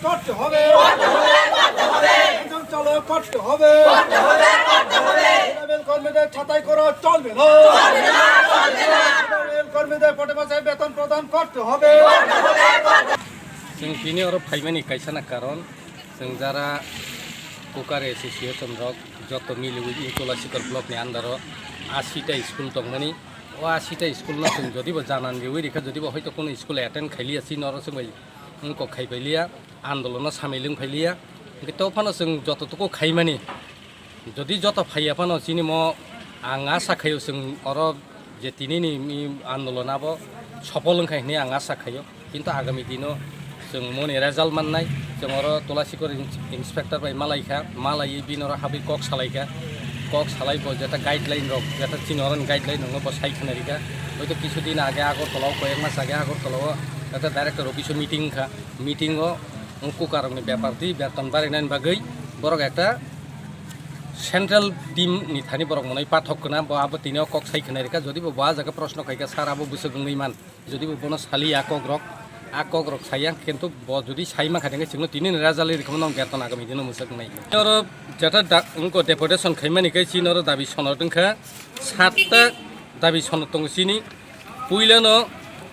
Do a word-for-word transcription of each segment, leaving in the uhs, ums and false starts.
করতে হবে। করতে হবে, করতে হবে। চালু করতে হবে। করতে হবে, করতে হবে। তৃণমূল কর্মীদের ছাঁটাই করা চলবে না। চলবে না, চলবে না। তৃণমূল কর্মীদের প্রতি মাসে বেতন প্রদান করতে হবে। Chwng tini oro phaimani kaisa na karon, chwng jara Kokar association rok joto miliwi Tulashikhor block ni under o ashi ta school tongmani. O ashi ta school no chwng jodi bo janan riwi rikha, jodi bo hoito kono school attend khailiya, chini oro chwng bai wngkok khaipailiya, andolono samilwng phailiya. Hwnkhe to phano chwng joto tuku khaimani. Jodi joto phaiya phano chini mo ang asa khaio chwng oro je tini ni mi andolon abo sopol wngkha hinwi ang asa khaio. Kintu agami dino chwng moni result mannai, chwng oro Tulashikhor ins-, inspector bai malaikha, malaiwi bini oro habwi kok salaikha, kok salai bo jeta guideline rok, jeta chini oroni guideline rokno bo sai khna rikha. Hoito kisu din age Agartala o, koyek mas age Agartala o jeta director office o meeting wngkha, meeting o wngkha Kokar rokni bepar twi beton barinani bagwi borok ekta central team ni thani borok mwnwi pathok khna, bo abo tini o kok sai khna rikha, jodi bo bo ah jaga proshno khaikha sir abo bwswk wngwi man, jodi bo bono saliya kok rok, a kok rok saiya, kintu bo jodi sai mankha tengkhe chwngno tini ni result rikha mano beton agami dino mwsak nai. Oro jeta da-, wngkha deputation khaimani khe chini oro dabi sonot wngkha satta dabi sonot tongo chini. Puilano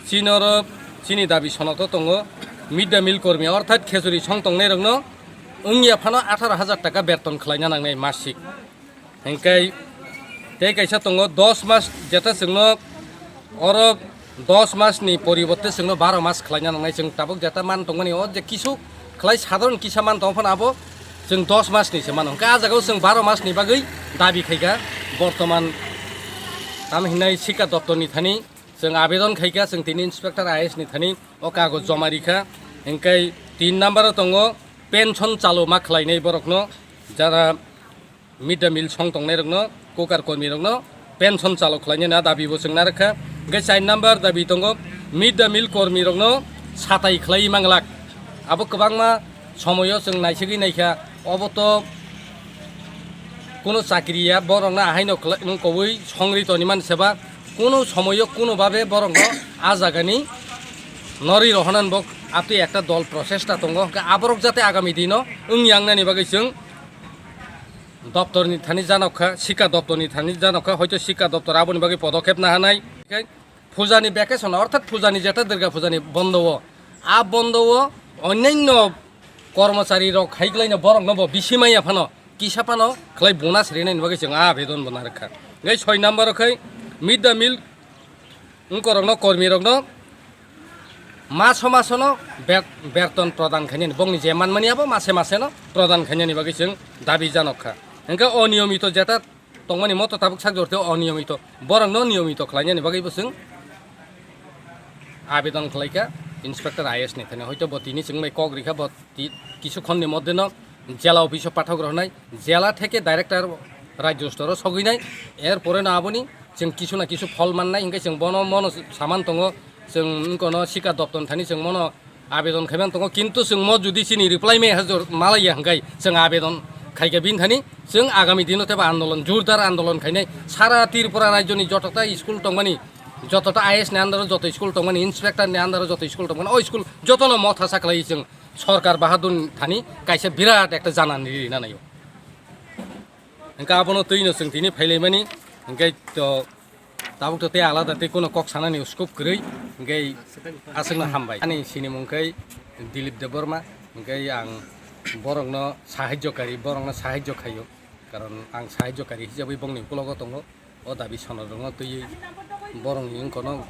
chini oro chini dabi sonot o tongo mid day meal kormi, orthat khechuri song tongnai rokno wngya phano atharo hajar taka beton khlaina nangnai masik. Hingkai tei kaisa tongo dos mas, jeta chwngno oro dos mas ni poriborte chwngno baro mas khlaina nangnai. Chwng tabuk jeta man tongmani o je kisu khlai sadharon kisa man tong phano abo chwng dos mas ni se mano. Hingke ah jagao chwng baro mas ni bagwi dabi khaikha. Bortoman tamo hinai Sikha doptor ni thani chwng abedon khaikha, chwng tini inspector I A S ni thani o kagoj joma rikha. Hingke tin number o tongo pension chalo ma khlainai borokno, jara mid day meal song tongnai rokno, Kokar kormi rokno pension chalo khlainani a dabi bo chwng narwkha. Hingke char number dabi tongo mid day meal kormi rokno satai khlai manglak. Abo kwbangma somoyo chwng naisingwi naikha, obo to kuno chakriya borokno ahaino khlai-, wng kobwi songri toni man seba, kuno somoyo kuno babe borokno a jagani nori rohonan bo atwi ekta dol prochesta tongo, hingke aborok jate agami dino wng yangnani bagwi chwng doptorni thani janok kha, Sikha doptorni thani janok kha, hoito Sikha doptor aboni bagwi podokhep nahanai. Khe pujani vacation, orthat pujani jeta Durga pujani bondo o, a bondo o onyanno kormochari rok hai khlaino borokno bo bisi maya phano, kisa phano khlai bonus rinani bagwi chwng a abedon bo narwkha. Hingke soi number o khai mid day meal wngkorokno, kormirokno maso masono ber-, berton prodan khainani, bongni je manmani abo mase maseno prodan khainani bagwi chwng dabi janok kha. Hingke oniyomito jeta tongmani moto tabuk sak jorte oniyomito, borokno niyomito khlainani bagwi bo chwng abedon khlaikha inspector I A S ni thani. Hoito bo tini chwng bai kok rikha, bo ti-, kisu khonni moddheno jela office o pathok rwnai, jela theke director rajyo stor o sogwinai, er pore no aboni chwng kisu na kisu phol mannai, hingke chwng bono mono saman tongo, chwng wngkono Sikha doptor thani chwng mono abedon khaiman tongo, kintu chwng mo jodi chini reply me hajor malaiya hingkai chwng abedon khaikha bini thani, chwng agami dino tebo andolon, jordar andolon khainai, sara Tripura rajyoni jotota school tongmani, jotota I A S ni under o joto school tongmani, inspector ni under o joto school tongmani, o school jotono motha sa khlai chwng sorkar bahadur thani kaisa birat ekta janani rina naio. Hingke abono twino chwng tini phailaimani, hingke to tabuk to tei alada tei kono kok sanani scope kwrwi, hingke aswkno hambai. Ani sinimung khe Dilip Debbarma, hingke ang borokno sahajyokari, borokno sahajyo khaio, karon ang sahajyokari hisabwi bongni ukologo tongo. O dabi sonodrokno twiwi borokni wngkhono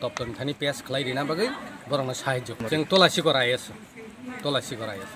doptorni thani pass khlai rina bagwi borokno sahajyo khlaio. Chwng Tolasikor I A S, Tolasikor I A S.